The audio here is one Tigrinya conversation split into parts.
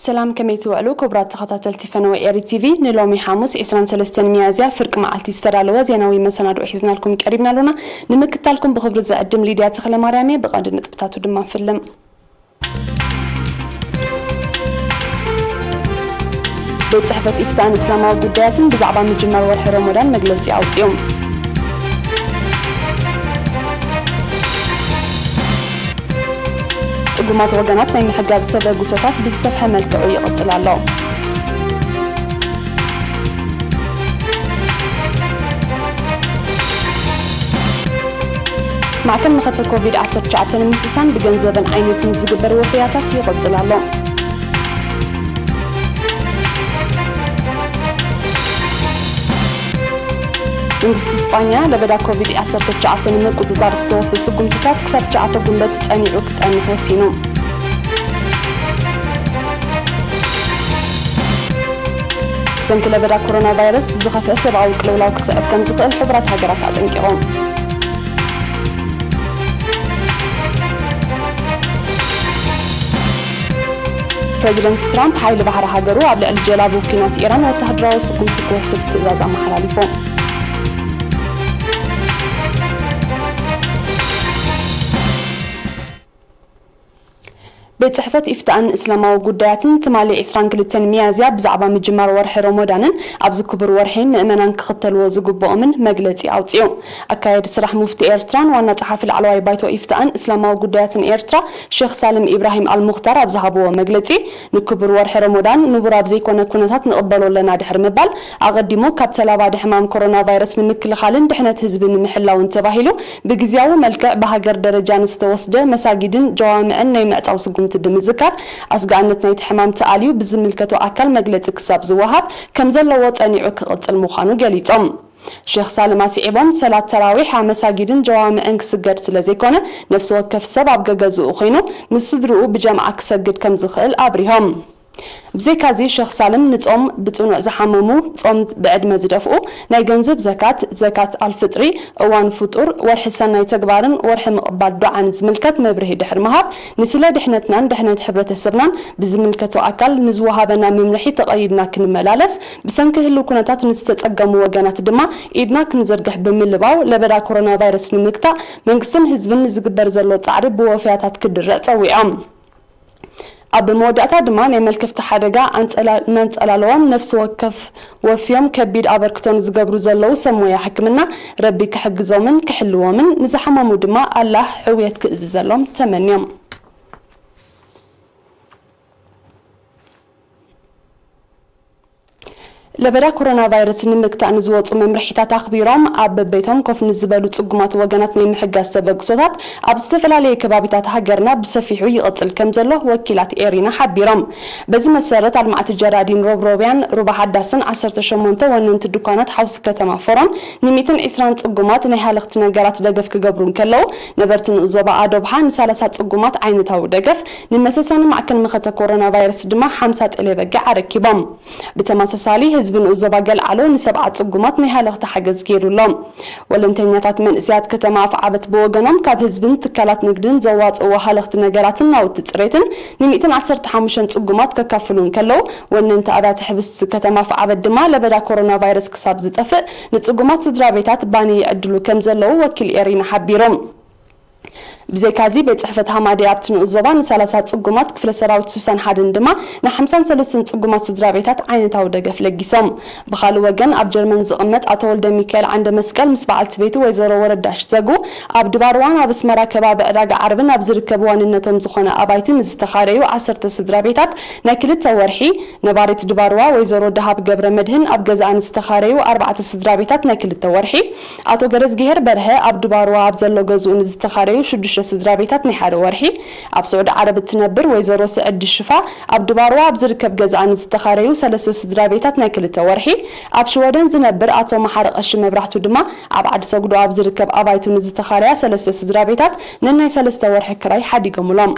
ሰላም፣ ከመይ ትውዕሉ ክቡራት ተኸታተልቲ ፈነወ ኤሪ ቲቪ? ንሎሚ ሓሙስ ዕስራን ሰለስተን ሚያዝያ ፍርቂ መዓልቲ ዝተዳለወ ዜናዊ መሰናድኦ ሒዝናልኩም ቀሪብና ኣሎና። ንምክታልኩም ብኽብሪ ዝዕድም ሊድያ ተኽለ ማርያም እየ። ብቐንዲ ነጥብታቱ ድማ ንፍልም። ቤት ጽሕፈት ኢፍታን እስላማዊ ጉዳያትን ብዛዕባ ምጅማር ወርሒ ረመዳን መግለጺ ኣውጺኦም። ጽጉማት ወገናት ናይ ምሕጋዝ ተበግሶታት ብዝሰፍሐ መልክዑ ይቕጽል ኣሎ። ማዕከን መኸተ ኮቪድ ዓሰርተ ትሽዓተ ንምስሳን ብገንዘብን ዓይነትን ዝግበር ወፈያታት ይቕጽል ኣሎ። መንግስቲ ስጳኛ ለበዳ ኮቪድ ዓሰርተ ትሽዓተ ንምቁጽጻር ዝተወስደ ስጉምትታት ክሳብ ትሽዓተ ጉንበት ጸኒዑ ክጸንሕ ወሲኑ። ብሰንኪ ለበዳ ኮሮና ቫይረስ ዝኸፍአ ሰብኣዊ ቅልውላው ክስዕብ ከም ዝኽእል ሕቡራት ሃገራት ኣጠንቂቖም። ፕረዚደንት ትራምፕ ሓይሊ ባሕሪ ሃገሩ ኣብ ልዕሊ ጀላቡ ኲናት ኢራን ወተሃደራዊ ስጉምቲ ክወስድ ትእዛዝ ኣመሓላሊፉ። ቤት ጽሕፈት ኢፍታእን እስላማዊ ጉዳያትን ትማሊ ዕስራን ክልተን ሚያዝያ ብዛዕባ ምጅማር ወርሒ ሮሞዳንን ኣብዚ ክቡር ወርሒ ምእመናን ክኽተልዎ ዝግብኦምን መግለጺ ኣውጺኡ። ኣካየዲ ስራሕ ሙፍቲ ኤርትራን ዋና ጸሓፊ ላዕለዋይ ባይቶ ኢፍታእን እስላማዊ ጉዳያትን ኤርትራ ሼኽ ሳልም ኢብራሂም ኣልሙኽታር ኣብ ዝሃብዎ መግለጺ፣ ንክቡር ወርሒ ሮሞዳን ንቡር ኣብ ዘይኮነ ኩነታት ንቕበሎ ኣለና ድሕሪ ምባል፣ ኣቐዲሙ ካብ ተላባዲ ሕማም ኮሮና ቫይረስ ንምክልኻልን ድሕነት ህዝቢ ንምሕላውን ተባሂሉ ብግዝያዊ መልክዕ ብሃገር ደረጃ ንዝተወስደ መሳጊድን ጀዋምዕን ናይ ምዕጻው ስጉምቲ ብምዝካር፣ ኣስጋእነት ናይቲ ሕማም ተኣልዩ ብዝምልከቶ ኣካል መግለጺ ክሳብ ዝወሃብ ከም ዘለዎ ጸኒዑ ክቕጽል ምዃኑ ገሊጾም። ሼኽ ሳልም ኣስዒቦም፣ ሰላት ተራዊሕ ኣብ መሳጊድን ጀዋምዕን ክስገድ ስለ ዘይኮነ፣ ነፍሲ ወከፍ ሰብ ኣብ ገገዝኡ ኮይኑ ምስ ስድርኡ ብጀምዓ ክሰግድ ከም ዝኽእል ኣብሪሆም። ብዘይካዚ ሸኽ ሳልም ንጾም ብጽኑዕ ዝሓመሙ፣ ጾም ብዕድመ ዝደፍኡ፣ ናይ ገንዘብ ዘካት፣ ዘካት ኣልፍጥሪ፣ እዋን ፍጡር፣ ወርሒ ሰናይ ተግባርን ወርሒ ምቕባል ዱዓን ዝምልከት መብርሂ ድሕሪ ምሃብ፣ ንስለ ድሕነትናን ድሕነት ሕብረተሰብናን ብዝምልከቶ ኣካል ንዝወሃበና መምርሒ ተቐይድና ክንመላለስ፣ ብሰንኪ ህልው ኩነታት ንዝተጸገሙ ወገናት ድማ ኢድና ክንዘርግሕ ብምልባው፣ ለበዳ ኮሮና ቫይረስ ንምግታእ መንግስትን ህዝብን ንዝግበር ዘሎ ጻዕሪ ብወፍያታት ክድርዕ ጸዊዖም። ኣብ መወዳእታ ድማ ናይ መልከፍቲ ሓደጋ ኣንጸላ-፣ እናንጸላለዎም ነፍሲ ወከፍ ወፍዮም ከቢድ ኣበርክቶ ንዝገብሩ ዘለዉ ሰብ ሞያ ሕክምና ረቢ ክሕግዞምን ክሕልዎምን ንዝሓመሙ ድማ ኣላህ ሕውየት ክእዝዘሎም ተመንዮም። ለበዳ ኮሮና ቫይረስ ንምግታእ ንዝወፁ መምርሒታት ኣኽቢሮም ኣብ በበይቶም ኮፍ ንዝበሉ ፅጉማት ወገናት ናይ ምሕጋዝ ተበግሶታት ኣብ ዝተፈላለዩ ከባቢታት ሃገርና ብሰፊሑ ይቕፅል ከም ዘሎ ወኪላት ኤሪና ሓቢሮም። በዚ መሰረት ኣልማዕቲ ጀራዲን ሮብሮብያን ሩባ ሓዳስን ዓሰርተ ሸሞንተ ወነንቲ ድኳናት ሓውሲ ከተማ ፎሮም ንሚእትን ዕስራን ፅጉማት ናይ ሃለኽቲ ነገራት ደገፍ ክገብሩ እንከለዉ፣ ነበርቲ ንኡስ ዞባ ኣዶብሓ ንሳላሳ ፅጉማት ዓይነታዊ ደገፍ፣ ንመሰሳኒ ማዕከን መኸተ ኮሮና ቫይረስ ድማ ሓምሳ ጤለ በጊዕ ኣረኪቦም። ብተመሳሳሊ ህዝቢ ንኡስ ዞባ ገልዓሎ ንሰብዓ ጽጉማት ናይ ሃለኽቲ ሓገዝ ገይሩሎም። ወለንተኛታት መንእሰያት ከተማ ኣፍዓበት ብወገኖም ካብ ህዝብን ትካላት ንግድን ዘዋጽእዎ ሃለኽቲ ነገራትን ናውቲ ጽሬትን ንሚእትን ዓሰርተ ሓሙሽተን ጽጉማት ከካፍሉ እንከለዉ፣ ወነንቲ ኣብያተ ሕብስቲ ከተማ ኣፍዓበት ድማ ለበዳ ኮሮና ቫይረስ ክሳብ ዝጠፍእ ንጽጉማት ስድራ ቤታት ባኒ ይዕድሉ ከም ዘለዉ ወኪል ኤሪና ሓቢሮም። ብዘይካዚ ቤት ጽሕፈት ሃማደይ ኣብቲ ንኡስ ዞባ ንሳላሳ ጽጉማት ክፍለ ሰራዊት ሱሳን ሓደን ድማ ንሓምሳን ሰለስተን ጽጉማት ስድራ ቤታት ዓይነታዊ ደገፍ ለጊሶም። ብኻልእ ወገን ኣብ ጀርመን ዝቕመጥ ኣቶ ወልደ ሚካኤል ዓንደ መስቀል ምስ በዓልቲ ቤቱ ወይዘሮ ወረዳሽ ዘጉ ኣብ ድባርዋ ናብ ኣስመራ ከባቢ ዕዳጋ ዓርቢ ናብ ዝርከብ ዋንነቶም ዝኾነ ኣባይቲ ንዝተኻረዩ ዓሰርተ ስድራ ቤታት ናይ ክልተ ወርሒ፣ ነባሪት ድባርዋ ወይዘሮ ደሃብ ገብረ መድህን ኣብ ገዛኣ ንዝተኻረዩ ኣርባዕተ ስድራ ቤታት ናይ ክልተ ወርሒ፣ ኣቶ ገረዝግሄር በርሀ ኣብ ድባርዋ ኣብ ዘሎ ገዝኡ ንዝተኻረዩ ሽዱሽተ ስድራ ቤታት ናይ ሓደ ወርሒ፣ ኣብ ስዑዲ ዓረብ እትነብር ወይዘሮ ስዕዲ ሽፋ ኣብ ድባርዋ ኣብ ዝርከብ ገዝኣ ንዝተኻረዩ ሰለስተ ስድራ ቤታት ናይ ክልተ ወርሒ፣ ኣብ ሽወደን ዝነብር ኣቶ መሓሪ ቀሺ መብራህቱ ድማ ኣብ ዓዲ ሰጉዶ ኣብ ዝርከብ ኣባይቱ ንዝተኻረያ ሰለስተ ስድራ ቤታት ነናይ ሰለስተ ወርሒ ክራይ ሓዲጎምሎም።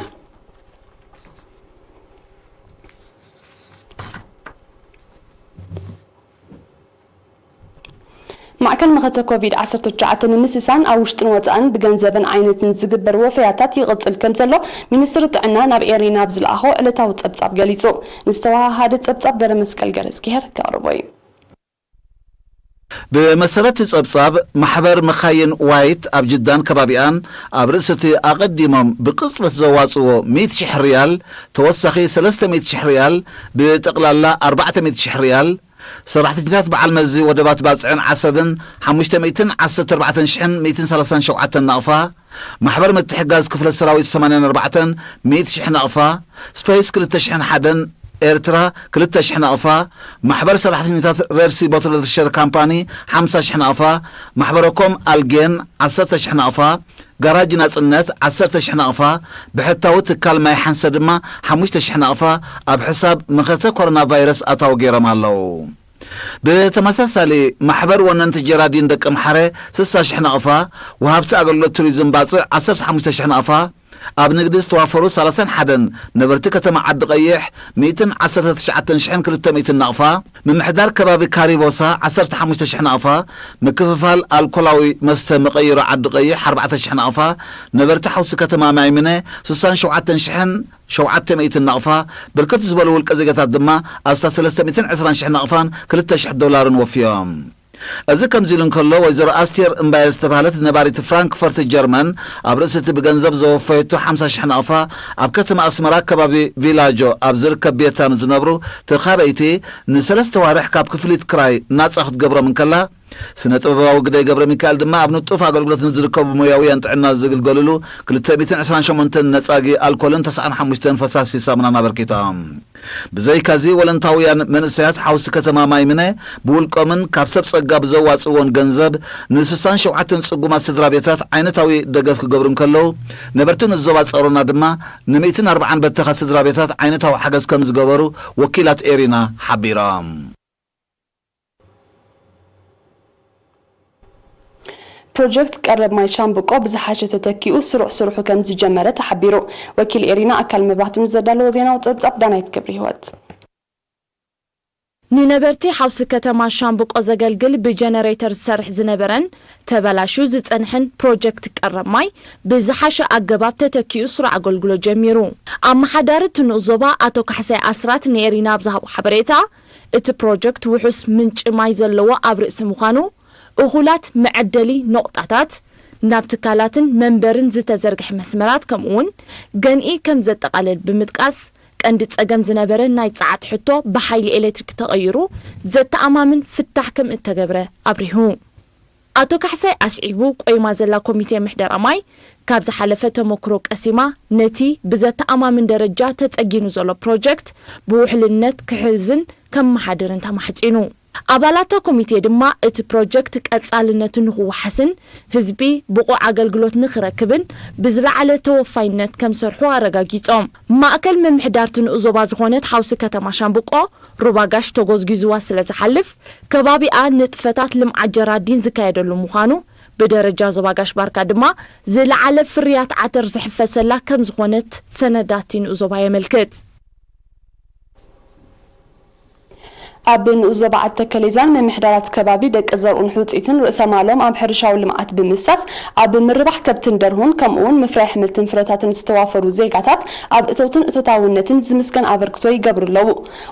ማዕከን መኸተ ኮቪድ ዓሰርተ ትሽዓተ ንምስሳን ኣብ ውሽጥን ወጻእን ብገንዘብን ዓይነትን ዝግበር ወፈያታት ይቕጽል ከም ዘሎ ሚኒስትሪ ጥዕና ናብ ኤሪና ኣብ ዝለኣኾ ዕለታዊ ጸብጻብ ገሊጹ። ንዝተወሃሃደ ጸብጻብ ገረመስቀል ገረዝጊሄር ከቕርቦ እዩ። ብመሰረት ጸብጻብ ማሕበር መኻይን ዋይት ኣብ ጅዳን ከባቢኣን ኣብ ርእሲ እቲ ኣቐዲሞም ብቕጽበት ዘዋጽዎ ሚእቲ ሽሕ ሪያል ተወሳኺ ሰለስተ ሚእቲ ሽሕ ሪያል ብጠቕላላ ኣርባዕተ ሚእቲ ሽሕ ሪያል ሰራሕተኛታት በዓል መዚ ወደባት ባጽዕን ዓሰብን ሓሙሽተ ሚእትን ዓሰርተ ኣርባዕተን ሽሕን ሚእትን ሰላሳን ሸውዓተን ናቕፋ፣ ማሕበር ምትሕጋዝ ክፍለ ሰራዊት ሰማንያን ኣርባዕተን ሚእቲ ሽሕ ናቕፋ፣ ስፔስ ክልተ ሽሕን ሓደን ኤርትራ ክልተ ሽሕ ናቕፋ፣ ማሕበር ሰራሕተኛታት ሬድሲ ቦትለርሸር ካምፓኒ ሓምሳ ሽሕ ናቕፋ፣ ማሕበረኮም ኣልጌን ዓሰርተ ሽሕ ናቕፋ፣ ጋራጅ ናጽነት ዓሰርተ ሽሕ ናቕፋ፣ ብሕታዊ ትካል ማይ ሓንሰ ድማ ሓሙሽተ ሽሕ ናቕፋ ኣብ ሕሳብ መኸተ ኮሮና ቫይረስ ኣታዊ ገይሮም ኣለዉ። ብተመሳሳሊ ማሕበር ወነንቲ ጀራዲን ደቂ ምሓረ ስሳ ሽሕ ናቕፋ፣ ወሃብቲ ኣገልግሎት ቱሪዝም ባጽዕ ዓሰርተ ሓሙሽተ ሽሕ ናቕፋ፣ ኣብ ንግዲ ዝተዋፈሩ ሰላሳን ሓደን ነበርቲ ከተማ ዓዲ ቀይሕ ሚእትን ዓሰርተ ትሽዓተን ሽሕን ክልተ ሚእትን ናቕፋ፣ ምምሕዳር ከባቢ ካሪቦሳ ዓሰርተ ሓሙሽተ ሽሕ ናቕፋ፣ ምክፍፋል ኣልኮላዊ መስተ መቐይሮ ዓዲ ቀይሕ ኣርባዕተ ሽሕ ናቕፋ፣ ነበርቲ ሓውሲ ከተማ ማይምነ ስሳን ሸውዓተን ሽሕን ሸውዓተ ሚእትን ናቕፋ፣ ብርክት ዝበሉ ውልቀ ዜጋታት ድማ ኣስታት ሰለስተ ሚእትን ዕስራን ሽሕ ናቕፋን ክልተ ሽሕ ዶላርን ወፍዮም። እዚ ከምዚ ኢሉ እንከሎ፣ ወይዘሮ ኣስቴር እምባየ ዝተባህለት ነባሪት ፍራንክፈርት ጀርመን፣ ኣብ ርእሲ እቲ ብገንዘብ ዘወፈየቶ ሓምሳ ሽሕ ናቕፋ፣ ኣብ ከተማ ኣስመራ ከባቢ ቪላጆ ኣብ ዝርከብ ቤታ ንዝነብሩ ተኻረይቲ ንሰለስተ ዋርሕ ካብ ክፍሊት ክራይ ናጻ ክትገብሮም እንከላ፣ ስነ ጥበባዊ ግደይ ገብረ ሚካኤል ድማ ኣብ ንጡፍ ኣገልግሎት ንዝርከቡ ሞያውያን ጥዕና ዝግልገሉሉ ክልተ ሚእትን ዕስራን ሸሞንተን ነጻጊ ኣልኮልን ተስዓን ሓሙሽተን ፈሳሲ ሳሙናን ኣበርኪቶም። ብዘይካዚ፣ ወለንታውያን መንእሰያት ሓውሲ ከተማ ማይምነ ብውልቆምን ካብ ሰብ ጸጋ ብዘዋጽእዎን ገንዘብ ንስሳን ሸውዓተን ጽጉማት ስድራ ቤታት ዓይነታዊ ደገፍ ክገብሩ እንከለዉ፣ ነበርቲ ንዞባ ጸሮና ድማ ንሚእትን ኣርባዓን በተኻ ስድራ ቤታት ዓይነታዊ ሓገዝ ከም ዝገበሩ ወኪላት ኤሪና ሓቢሮም። ፕሮጀክት ቀረብ ማይ ሻምብቆ ብዝሓሸ ተተኪኡ ስሩዕ ስርሑ ከም ዝጀመረ ተሓቢሩ። ወኪል ኤሪና ኣካል መብራህቱ ንዘዳለዎ ዜናዊ ጸብጻብ ዳናይት ክብሪ ህይወት። ንነበርቲ ሓውሲ ከተማ ሻምብቆ ዘገልግል ብጀነሬተር ዝሰርሕ ዝነበረን ተበላሹ ዝጸንሐን ፕሮጀክት ቀረብ ማይ ብዝሓሸ ኣገባብ ተተኪኡ ስሩዕ ኣገልግሎት ጀሚሩ። ኣመሓዳሪ እቲ ንኡስ ዞባ ኣቶ ካሕሳይ ኣስራት ንኤሪና ኣብ ዝሃቦ ሓበሬታ፣ እቲ ፕሮጀክት ውሑስ ምንጪ ማይ ዘለዎ ኣብ ርእሲ ምዃኑ፣ እኹላት መዐደሊ ነቑጣታት፣ ናብ ትካላትን መንበርን ዝተዘርግሐ መስመራት ከምኡውን ገንኢ ከም ዘጠቓልል ብምጥቃስ፣ ቀንዲ ጸገም ዝነበረ ናይ ጸዓት ሕቶ ብሓይሊ ኤሌክትሪክ ተቐይሩ ዘተኣማምን ፍታሕ ከም እተገብረ ኣብሪሁ። ኣቶ ካሕሳይ ኣስዒቡ፣ ቆይማ ዘላ ኮሚቴ ምሕደራ ማይ ካብ ዝሓለፈ ተመክሮ ቀሲማ ነቲ ብዘተኣማምን ደረጃ ተጸጊኑ ዘሎ ፕሮጀክት ብውሕልነት ክሕዝን ከመሓድርን ተማሕጺኑ። ኣባላታ ኮሚቴ ድማ እቲ ፕሮጀክት ቀጻልነቱ ንኽወሓስን ህዝቢ ብቑዕ ኣገልግሎት ንኽረክብን ብዝለዓለ ተወፋይነት ከም ሰርሑ ኣረጋጊጾም። ማእከል ምምሕዳር እቲ ንኡስ ዞባ ዝኾነት ሓውሲ ከተማ ሻምብቆ ሩባ ጋሽ ተጎዝጊዝዋ ስለ ዝሓልፍ፣ ከባቢኣ ንጥፈታት ልምዓት ጀራዲን ዝካየደሉ ምዃኑ፣ ብደረጃ ዞባ ጋሽ ባርካ ድማ ዝለዓለ ፍርያት ዓተር ዝሕፈሰላ ከም ዝኾነት ሰነዳት እቲ ንኡስ ዞባ የመልክት። ኣብ ንኡስ ዞባ ዓዲ ተከሌዛን ምምሕዳራት ከባቢ ደቂ ዘርኡን ሕውፅኢትን ርእሰ ማሎም ኣብ ሕርሻዊ ልምዓት ብምፍሳስ ኣብ ምርባሕ ከብትን ደርሁን ከምኡ እውን ምፍራይ ኣሕምልትን ፍረታትን ዝተዋፈሩ ዜጋታት ኣብ እቶትን እቶታውነትን ዝምስገን ኣበርክቶ ይገብሩ ኣለዉ።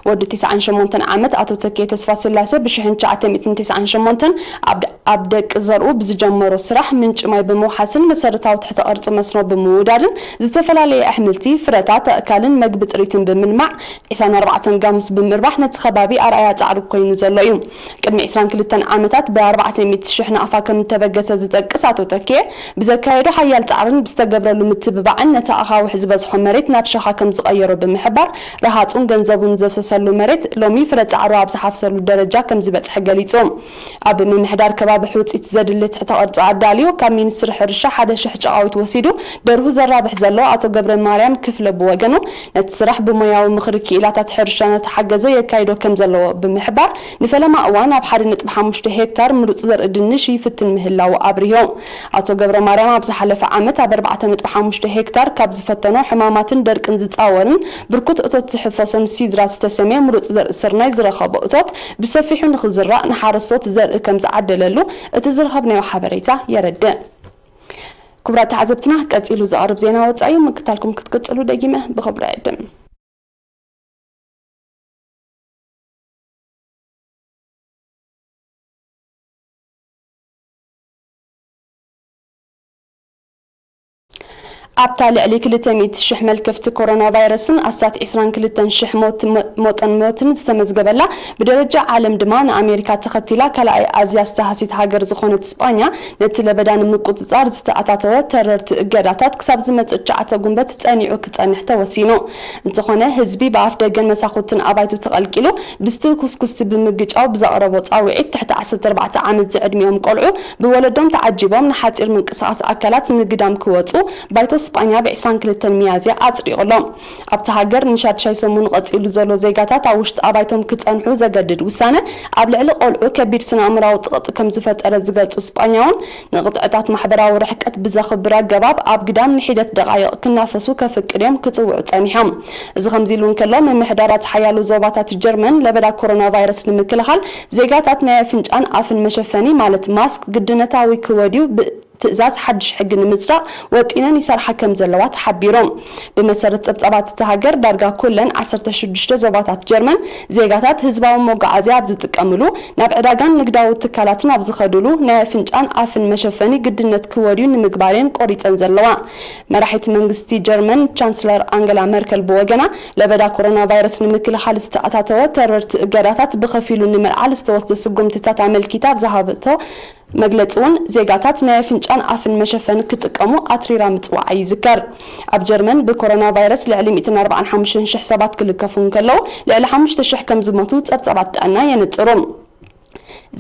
ወዲ ተስዓን ሸሞንተን ዓመት ኣቶ ተኬ ተስፋስላሰ ብ ሽሕን ትሽዓተ ሚእትን ተስዓን ሸሞንተን ኣብ ደ- ኣብ ደቂ ዘርኡ ብዝጀመሮ ስራሕ ምንጪ ማይ ብምውሓስን መሰረታዊ ትሕተ ቅርፂ መስኖ ብምውዳድን ዝተፈላለየ ኣሕምልቲ፣ ፍረታት፣ ኣእካልን መግቢ ጥሪትን ብምልማዕ ዒስራን ኣርባዕተን ጋሙስ ብምርባሕ ነቲ ከባቢ ኣርኣያ ጻዕሪ ኮይኑ ዘሎ እዩ። ቅድሚ ዒስራን ክልተን ዓመታት ብ ኣርባዕተ ሚእቲ ሽሕ ናቕፋ ከም እተበገሰ ዝጠቅስ ኣቶ ተኬ፣ ብዘካየዶ ሓያል ጻዕርን ብዝተገብረሉ ምትብባዕን ነቲ ኣኻውሕ ዝበዝሖ መሬት ናብ ሸኻ ከም ዝቐየሮ ብምሕባር፣ ረሃጹን ገንዘቡን ዘፍሰሰሉ መሬት ሎሚ ፍረ ጻዕሩ ኣብ ዝሓፍሰሉ ደረጃ ከም ዝበጽሐ ገሊጹ። ኣብ ምምሕዳር ከባቢ ሕውጺት ዘድሊ ትሕተ ቅርጺ ኣዳልዩ ካብ ሚኒስትሪ ሕርሻ ሓደ ሽሕ ጨቓዊት ወሲዱ ደርሁ ዘራብሕ ዘሎ ኣቶ ገብረ ማርያም ክፍለ ብወገኑ፣ ነቲ ስራሕ ብሞያዊ ምኽሪ ክኢላታት ሕርሻ እናተሓገዘ የካይዶ ከም ዘለዎ ብምሕባር፣ ንፈለማ እዋን ኣብ ሓደ ነጥቢ ሓሙሽተ ሄክታር ምሩጽ ዘርኢ ድንሽ ይፍትን ምህላዉ ኣብሪሁ። ኣቶ ገብረ ማርያም ኣብ ዝሓለፈ ዓመት ኣብ ኣርባዕተ ነጥቢ ሓሙሽተ ሄክታር ካብ ዝፈተኖ ሕማማትን ደርቅን ዝጻወርን ብርኩት እቶት ዝሕፈሶን ሲድራ ዝተሰምየ ምሩጽ ዘርኢ ስርናይ ዝረኸቦ እቶት ብሰፊሑ ንኽዝራእ ንሓረስቶት ዘርኢ ከም ዝዓደለሉ እቲ ዝረኸብናዮ ሓበሬታ የረድእ። ክቡራት ተዓዘብትና፣ ቀጺሉ ዝቐርብ ዜና ወጻኢ እዩ። ምክታልኩም ክትቅጽሉ ደጊመ ብኽብሪ እዕድም። ኣብታ ልዕሊ ክልተ ሚእቲ ሽሕ መልከፍቲ ኮሮና ቫይረስን ኣስታት ዕስራን ክልተን ሽሕ ሞት-፣ ሞ-፣ መጠን ሞትን ዝተመዝገበላ፣ ብደረጃ ዓለም ድማ ንኣሜሪካ ተኸቲላ ካልኣይ ኣዝያ ዝተሃሲት ሃገር ዝኾነት ስጳኛ፣ ነቲ ለበዳ ንምቁጽጻር ዝተኣታተወ ተረርቲ እገዳታት ክሳብ ዝመጽእ ትሽዓተ ጉንበት ጸኒዑ ክጸንሕ ተወሲኑ። እንተኾነ፣ ህዝቢ ብኣፍ ደገን መሳኹትን ኣባይቱ ተቐልቂሉ፣ ድስቲ ኩስኩስቲ ብምግጫው ብዘቕረቦ ጻውዒት፣ ትሕቲ ዓሰርተ ኣርባዕተ ዓመት ዝዕድሚኦም ቆልዑ ብወለዶም ተዓጂቦም ንሓጺር ምንቅስቓስ ኣካላት ምግዳም ክወጹ ባይቶ ስጳኛ ብ ዕስራን ክልተን ሚያዝያ ኣጽዲቑ ኣሎ። ኣብታ ሃገር ንሻድሻይ ሰሙን ቀጺሉ ዘሎ ዜጋታት ኣብ ውሽጢ ኣባይቶም ክጸንሑ ዘገድድ ውሳነ ኣብ ልዕሊ ቆልዑ ከቢድ ስነ-ኣእምራዊ ጸቕጢ ከም ዝፈጠረ ዝገልጹ ስጳኛውን፣ ንቕጥዕታት ማሕበራዊ ርሕቀት ብዘኽብር ኣገባብ ኣብ ግዳም ንሒደት ደቓይቕ ክናፈሱ ከፍቅድ እዮም ክጽውዑ ጸኒሖም። እዚ ከምዚ ኢሉ እንከሎ፣ ምምሕዳራት ሓያሎ ዞባታት ጀርመን ለበዳ ኮሮና ቫይረስ ንምክልኻል ዜጋታት ናይ ኣፍንጫን ኣፍን መሸፈኒ ማለት ማስክ ግድነታዊ ክወድዩ ብ-፣ ትእዛዝ ሓድሽ ሕጊ ንምጽዳቕ ወጢነን ይሰርሓ ከም ዘለዋ ተሓቢሩ። ብመሰረት ጸብጻባት እታ ሃገር፣ ዳርጋ ኩለን ዓሰርተ ሽዱሽተ ዞባታት ጀርመን ዜጋታት ህዝባዊ መጓዓዝያ ኣብ ዝጥቀምሉ፣ ናብ ዕዳጋን ንግዳዊ ትካላትን ኣብ ዝኸዱሉ ናይ ኣፍንጫን ኣፍን መሸፈኒ ግድነት ክወድዩ ንምግባር እየን ቆሪጸን ዘለዋ። መራሒት መንግስቲ ጀርመን ቻንስለር ኣንገላ መርከል ብወገና፣ ለበዳ ኮሮና ቫይረስ ንምክልኻል ዝተኣታተወ ተረርቲ እገዳታት ብኸፊሉ ንምልዓል ዝተወስደ ስጉምትታት ኣመልኪታ ኣብ ዝሃበቶ መግለጺ እውን፣ ዜጋታት ናይ ኣፍንጫን ኣፍን መሸፈኒ ክጥቀሙ ኣትሪራ ምጽዋዓ ይዝከር። ኣብ ጀርመን ብኮሮና ቫይረስ ልዕሊ ሚእትን ኣርባዓን ሓሙሽተን ሽሕ ሰባት ክልከፉ እንከለዉ፣ ልዕሊ ሓሙሽተ ሽሕ ከም ዝሞቱ ጸብጻባት ጥዕና የነጽሩ።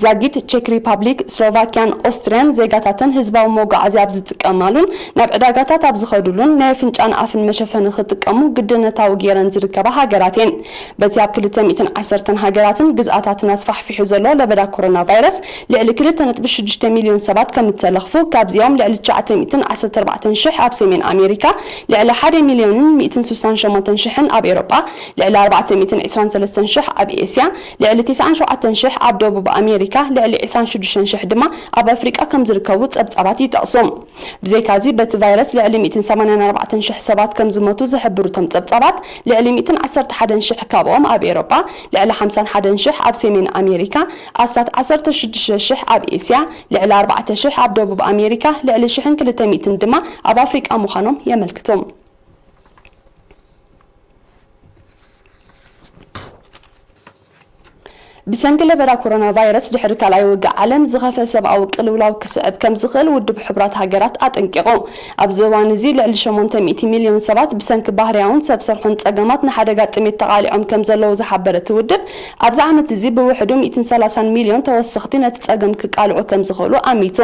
ዛጊት፣ ቼክ ሪፓብሊክ፣ ስሎቫኪያን ኦስትርያን ዜጋታተን ህዝባዊ መጓዓዝያ ኣብ ዝጥቀማሉን ናብ ዕዳጋታት ኣብ ዝኸዱሉን ናይ ኣፍንጫን ኣፍን መሸፈኒ ክጥቀሙ ግድነታዊ ገይረን ዝርከባ ሃገራት እየን። በቲ ኣብ ክልተ ሚእትን ዓሰርተን ሃገራትን ግዝኣታትን ኣስፋሕፊሑ ዘሎ ለበዳ ኮሮና ቫይረስ፣ ልዕሊ ክልተ ነጥቢ ሽዱሽተ ሚልዮን ሰባት ከም እተለኽፉ፣ ካብዚኦም ልዕሊ ትሽዓተ ሚእትን ዓሰርተ ኣርባዕተን ሽሕ ኣብ ሰሜን ኣሜሪካ፣ ልዕሊ ሓደ ሚልዮንን ሚእትን ስሳን ሸሞንተን ሽሕን ኣብ ኤውሮጳ፣ ልዕሊ ኣርባዕተ ሚእትን ዕስራን ሰለስተን ሽሕ ኣብ ኤስያ፣ ልዕሊ ተስዓን ሸውዓተን ሽሕ ኣብ ደቡብ ኣሜሪካ፣ ልዕሊ ዕስራን ሽዱሽተን ሽሕ ድማ ኣብ ኣፍሪቃ ከም ዝርከቡ ጸብጻባት ይጠቕሱ። ብዘይካዚ፣ በቲ ቫይረስ ልዕሊ ሚእትን ሰማንያን ኣርባዕተን ሽሕ ሰባት ከም ዝሞቱ ዝሕብሩ እቶም ጸብጻባት፣ ልዕሊ ሚእትን ዓሰርተ ሓደን ሽሕ ካብኦም ኣብ ኤውሮጳ፣ ልዕሊ ሓምሳን ሓደን ሽሕ ኣብ ሰሜን ኣሜሪካ፣ ኣስታት ዓሰርተ ሽዱሽተ ሽሕ ኣብ ኤስያ፣ ልዕሊ ኣርባዕተ ሽሕ ኣብ ደቡብ ኣሜሪካ፣ ልዕሊ ሽሕን ክልተ ሚእትን ድማ ኣብ ኣፍሪቃ ምዃኖም የመልክቱ። ብሰንኪ ለበዳ ኮሮና ቫይረስ ድሕሪ ካልኣይ ውግእ ዓለም ዝኸፍአ ሰብኣዊ ቅልውላው ክስዕብ ከም ዝኽእል ውድብ ሕቡራት ሃገራት ኣጠንቂቑ። ኣብዚ እዋን እዚ ልዕሊ ሸሞንተ ሚእቲ ሚልዮን ሰባት ብሰንኪ ባህርያውን ሰብ ሰርሖን ጸገማት ንሓደጋ ጥሜት ተቓሊዖም ከም ዘለዉ ዝሓበረ እቲ ውድብ፣ ኣብዚ ዓመት እዚ ብውሕዱ ሚእትን ሰላሳን ሚልዮን ተወሰኽቲ ነቲ ጸገም ክቃልዑ ከም ዝኽእሉ ኣሚቱ።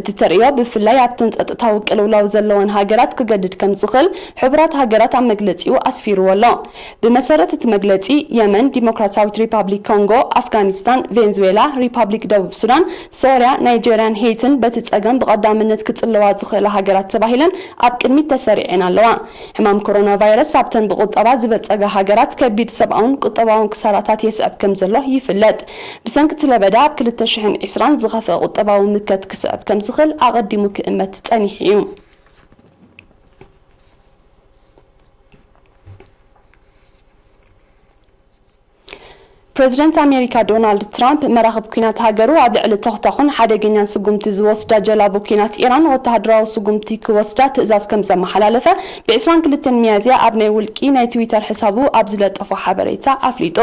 እቲ ተርእዮ ብፍላይ ኣብተን ጸጥታዊ ቅልውላው ዘለወን ሃገራት ክገድድ ከም ዝኽእል ሕቡራት ሃገራት ኣብ መግለጺኡ ኣስፊርዎ ኣሎ። ብመሰረት እቲ መግለጺ፣ የመን፣ ዲሞክራሲያዊት ሪፓብሊክ ኮንጎ፣ ኣፍጋኒስታን፣ ቬንዙዌላ፣ ሪፓብሊክ ደቡብ ሱዳን፣ ሶርያ፣ ናይጀርያን ሄይትን በቲ ጸገም ብቐዳምነት ክጽለዋ ዝኽእላ ሃገራት ተባሂለን ኣብ ቅድሚት ተሰሪዐን ኣለዋ። ሕማም ኮሮና ቫይረስ ኣብተን ብቁጠባ ዝበልጸጋ ሃገራት ከቢድ ሰብኣውን ቁጠባውን ክሳራታት የስዕብ ከም ዘሎ ይፍለጥ። ብሰንኪ እቲ ለበዳ ኣብ ክልተ ሽሕን ዕስራን ዝኸፍአ ቁጠባዊ ምከት ክስዕብ ከም ዝኽእል ኣቐዲሙ ክእመት ጸኒሑ እዩ። ፕረዚደንት ኣሜሪካ ዶናልድ ትራምፕ፣ መራኽብ ኲናት ሃገሩ ኣብ ልዕሊ ተኹታኹን ሓደገኛን ስጉምቲ ዝወስዳ ጀላቡ ኲናት ኢራን ወተሃደራዊ ስጉምቲ ክወስዳ ትእዛዝ ከም ዘመሓላለፈ፣ ብ ዕስራን ክልተን ሚያዝያ ኣብ ናይ ውልቂ ናይ ትዊተር ሕሳቡ ኣብ ዝለጠፎ ሓበሬታ ኣፍሊጡ።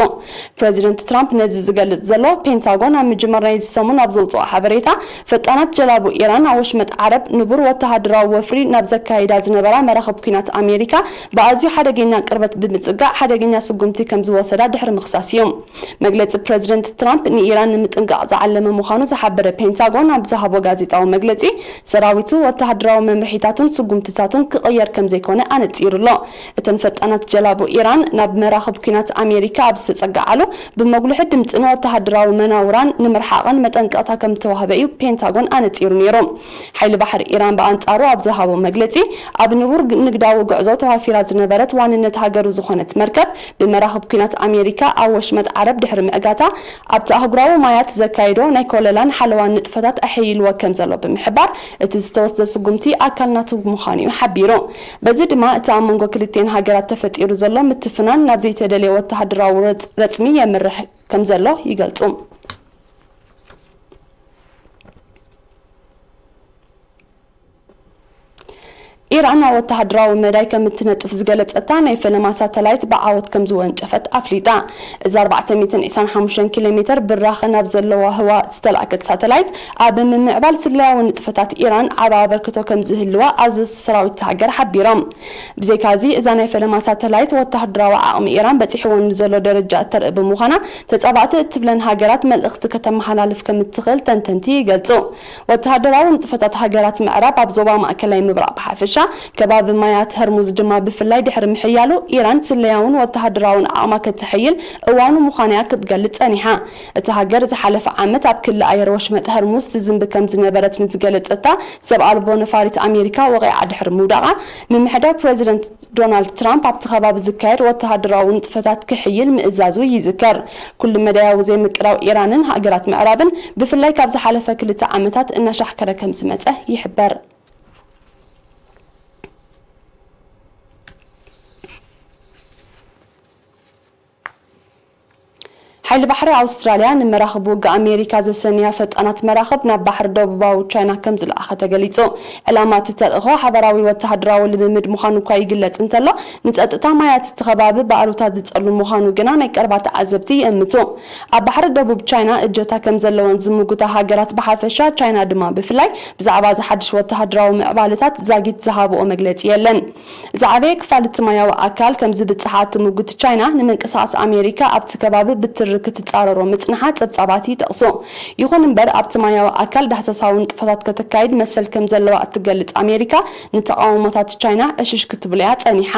ፕረዚደንት ትራምፕ ነዚ ዝገልጽ ዘሎ፣ ፔንታጎን ኣብ ምጅማር ናይዚ ሰሙን ኣብ ዘውጽኦ ሓበሬታ፣ ፈጣናት ጀላቡ ኢራን ኣብ ወሽመጥ ዓረብ ንቡር ወተሃደራዊ ወፍሪ ናብ ዘካይዳ ዝነበራ መራኽብ ኲናት ኣሜሪካ ብኣዝዩ ሓደገኛ ቅርበት ብምጽጋዕ ሓደገኛ ስጉምቲ ከም ዝወሰዳ ድሕሪ ምኽሳስ እዩ። መግለጺ ፕረዚደንት ትራምፕ ንኢራን ንምጥንቃቕ ዝዓለመ ምዃኑ ዝሓበረ ፔንታጎን ኣብ ዝሃቦ ጋዜጣዊ መግለጺ፣ ሰራዊቱ ወተሃደራዊ መምርሒታቱን ስጉምትታቱን ክቕየር ከም ዘይኮነ ኣነጺሩ ኣሎ። እተን ፈጣናት ጀላቡ ኢራን ናብ መራኽብ ኲናት ኣሜሪካ ኣብ ዝተጸግዓሉ፣ ብመጉልሒ ድምጺ ንወተሃደራዊ መናውራን ንምርሓቐን መጠንቀቕታ ከም ዝተዋህበ እዩ ፔንታጎን ኣነጺሩ ነይሩ። ሓይሊ ባሕሪ ኢራን ብኣንጻሩ ኣብ ዝሃቦ መግለጺ፣ ኣብ ንቡር ግ-፣ ንግዳዊ ጉዕዞ ተዋፊራ ዝነበረት ዋንነት ሃገሩ ዝኾነት መርከብ፣ ብመራኽብ ኲናት ኣሜሪካ ኣብ ወሽመጥ ዓረብ ድሕሪ ምዕጋታ ኣብቲ ኣህጉራዊ ማያት ዘካይዶ ናይ ኮለላን ሓለዋን ንጥፈታት ኣሐይልዎ ከም ዘሎ ብምሕባር፣ እቲ ዝተወስደ ስጉምቲ ኣካል ናቱ ምዃኑ እዩ ሓቢሩ። በዚ ድማ እቲ ኣብ መንጎ ክልቲኤን ሃገራት ተፈጢሩ ዘሎ ምትፍናን ናብ ዘይተደልየ ወተሃደራዊ ረጽ-፣ ረጽሚ የምርሕ ከም ዘሎ ይገልጹ። ኢራን ኣብ ወተሃደራዊ መዳይ ከም እትነጥፍ ዝገለጸታ ናይ ፈለማ ሳተላይት ብዓወት ከም ዝወንጨፈት ኣፍሊጣ። እዛ ኣርባዕተ ሚእትን ዕስራን ሓሙሽተን ኪሎ ሜተር ብራኸ ናብ ዘለዋ ህዋ ዝተላእከት ሳተላይት፣ ኣብ ምምዕባል ስለያዊ ንጥፈታት ኢራን ዓቢ ኣበርክቶ ከም ዝህልዋ ኣዘዝቲ ሰራዊት እታ ሃገር ሓቢሮም። ብዘይካዚ፣ እዛ ናይ ፈለማ ሳተላይት ወተሃደራዊ ዓቕሚ ኢራን በጺሕዎ ንዘሎ ደረጃ እተርኢ ብምዃና፣ ተጻባእቲ እትብለን ሃገራት መልእኽቲ ከተመሓላልፍ ከም እትኽእል ተንተንቲ ይገልጹ። ወተሃደራዊ ንጥፈታት ሃገራት ምዕራብ ኣብ ዞባ ማእከላይ ምብራቕ ብሓፈሻ፣ ከባቢ ማያት ሆርሙዝ ድማ ብፍላይ ድሕሪ ምሕያሉ፣ ኢራን ስለያውን ወተሃደራውን ዓቕማ ከተሐይል እዋኑ ምዃኑ እያ ክትገልጽ ጸኒሓ። እታ ሃገር ዝሓለፈ ዓመት ኣብ ክሊ ኣየር ወሽመጥ ሆርሙዝ ትዝንቢ ከም ዝነበረት ንዝገለጸታ ሰብ ኣልቦ ነፋሪት ኣሜሪካ ወቒዓ ድሕሪ ምውዳቓ፣ ምምሕዳር ፕረዚደንት ዶናልድ ትራምፕ ኣብቲ ከባቢ ዝካየድ ወተሃደራዊ ንጥፈታት ክሕይል ምእዛዙ ይዝከር። ኩሉ መዳያዊ ዘይምቅዳው ኢራንን ሃገራት ምዕራብን ብፍላይ ካብ ዝሓለፈ ክልተ ዓመታት እናሻሕከረ ከም ዝመጸ ይሕበር። ሓይሊ ባሕሪ ኣውስትራልያ ንመራኽብ ውግእ ኣሜሪካ ዘሰንያ ፈጣናት መራኽብ ናብ ባሕሪ ደቡባዊ ቻይና ከም ዝለኣኸ ተገሊጹ። ዕላማ እቲ ተልእኾ ሓባራዊ ወተሃደራዊ ልምምድ ምዃኑ እኳ ይግለጽ እንተሎ፣ ንጸጥታ ማያት እቲ ከባቢ ብኣሉታ ዝጸሉ ምዃኑ ግና ናይ ቀረባ ተዓዘብቲ ይእምቱ። ኣብ ባሕሪ ደቡብ ቻይና እጀታ ከም ዘለወን ዝምጉታ ሃገራት ብሓፈሻ፣ ቻይና ድማ ብፍላይ ብዛዕባ እዚ ሓድሽ ወተሃደራዊ ምዕባለታት ዛጊት ዝሃብኦ መግለጺ የለን። ዝዓበየ ክፋል እቲ ማያዊ ኣካል ከም ዝብጽሓ እትምጉት ቻይና፣ ንምንቅስቓስ ኣሜሪካ ኣብቲ ከባቢ ብትሪ ክትጻረሮ ምጽንሓ ጸብጻባት ይጠቕሱ። ይኹን እምበር፣ ኣብቲ ማያዊ ኣካል ዳህሳሳዊ ንጥፈታት ከተካይድ መሰል ከም ዘለዋ እትገልጽ ኣሜሪካ፣ ንተቓውሞታት ቻይና ዕሽሽ ክትብሎ እያ ጸኒሓ።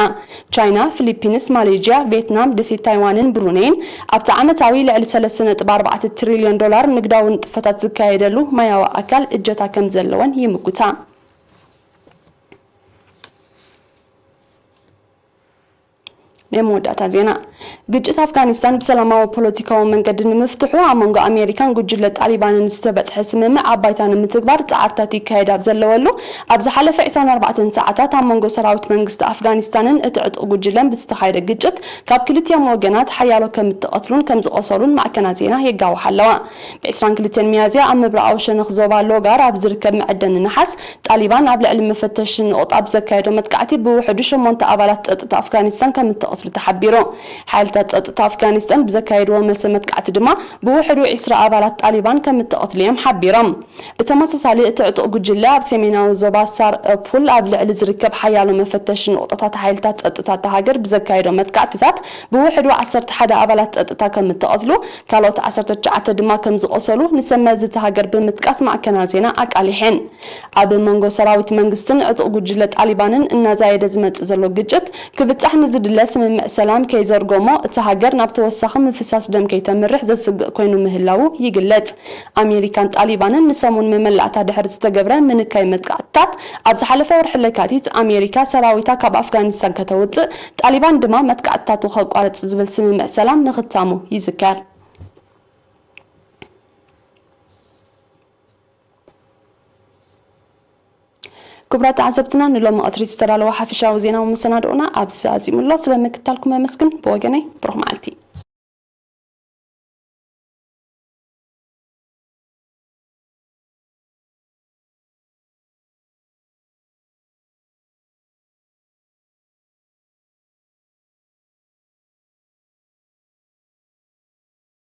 ቻይና፣ ፊሊፒንስ፣ ማሌዥያ፣ ቪየትናም፣ ደሴት ታይዋንን ብሩኔይን ኣብቲ ዓመታዊ ልዕሊ ሰለስተ ነጥቢ ኣርባዕተ ትሪልዮን ዶላር ንግዳዊ ንጥፈታት ዝካየደሉ ማያዊ ኣካል እጀታ ከም ዘለወን ይምጉታ። ናይ መወዳእታ ዜና። ግጭት ኣፍጋኒስታን ብሰላማዊ ፖለቲካዊ መንገዲ ንምፍትሑ ኣብ መንጎ ኣሜሪካን ጉጅለ ጣሊባንን ዝተበጽሐ ስምምዕ ኣብ ባይታ ንምትግባር ጻዕርታት ይካየድ ኣብ ዘለወሉ፣ ኣብ ዝሓለፈ ዕስራን ኣርባዕተን ሰዓታት ኣብ መንጎ ሰራዊት መንግስቲ ኣፍጋኒስታንን እቲ ዕጡቕ ጉጅለን ብዝተኻየደ ግጭት ካብ ክልቲኦም ወገናት ሓያሎ ከም እተቐትሉን ከም ዝቖሰሉን ማዕከናት ዜና የጋውሓ ኣለዋ። ብ ዕስራን ክልተን ሚያዝያ ኣብ ምብራቓዊ ሸነኽ ዞባ ሎጋር ኣብ ዝርከብ መዐደኒ ነሓስ፣ ጣሊባን ኣብ ልዕሊ መፈተሺ ንቑጣ ብዘካየዶ መጥቃዕቲ ብውሕዱ ሸሞንተ ኣባላት ጸጥታ ኣፍጋኒስታን ከም እተቐትሉ ተሓቢሩ። ሓይልታት ጸጥታ ኣፍጋኒስታን ብዘካየድዎ መልሰ መጥቃዕቲ ድማ ብውሕዱ ዕስራ ኣባላት ጣሊባን ከም እተቐትሉ እዮም ሓቢሮም። ብተመሳሳሊ፣ እቲ ዕጡቕ ጉጅለ ኣብ ሰሜናዊ ዞባ ሳር ፑል ኣብ ልዕሊ ዝርከብ ሓያሎ መፈተሺ ንቑጣታት ሓይልታት ጸጥታ እታ ሃገር ብዘካየዶ መጥቃዕትታት ብውሕዱ ዓሰርተ ሓደ ኣባላት ጸጥታ ከም እተቐትሉ፣ ካልኦት ዓሰርተ ትሽዓተ ድማ ከም ዝቖሰሉ ንሰብ መዚ እታ ሃገር ብምጥቃስ ማዕከናት ዜና ኣቃሊሐን። ኣብ መንጎ ሰራዊት መንግስትን ዕጡቕ ጉጅለ ጣሊባንን እናዛየደ ዝመጽእ ዘሎ ግጭት ክብጻሕ ንዝድለ ስምምዕ ሰላም ከይዘርጎሞ፣ እታ ሃገር ናብ ተወሳኺ ምፍሳስ ደም ከይተምርሕ ዘስግእ ኮይኑ ምህላዉ ይግለጽ። ኣሜሪካን ጣሊባንን ንሰሙን መመላእታ ድሕሪ ዝተገብረ ምንካይ መጥቃዕትታት፣ ኣብ ዝሓለፈ ወርሒ ለካቲት ኣሜሪካ ሰራዊታ ካብ ኣፍጋኒስታን ከተውጽእ፣ ጣሊባን ድማ መጥቃዕትታቱ ከቋርጽ ዝብል ስምምዕ ሰላም ምኽታሙ ይዝከር። ክቡራት ተዓዘብትና፣ ንሎሚ ቀትሪ ዝተዳለወ ሓፈሻዊ ዜናዊ መሰናድኦና ኣብዚ ኣዚሙ ኣሎ። ስለ ምክታልኩም ኣመስግን። ብወገነይ፣ ብሩኽ መዓልቲ።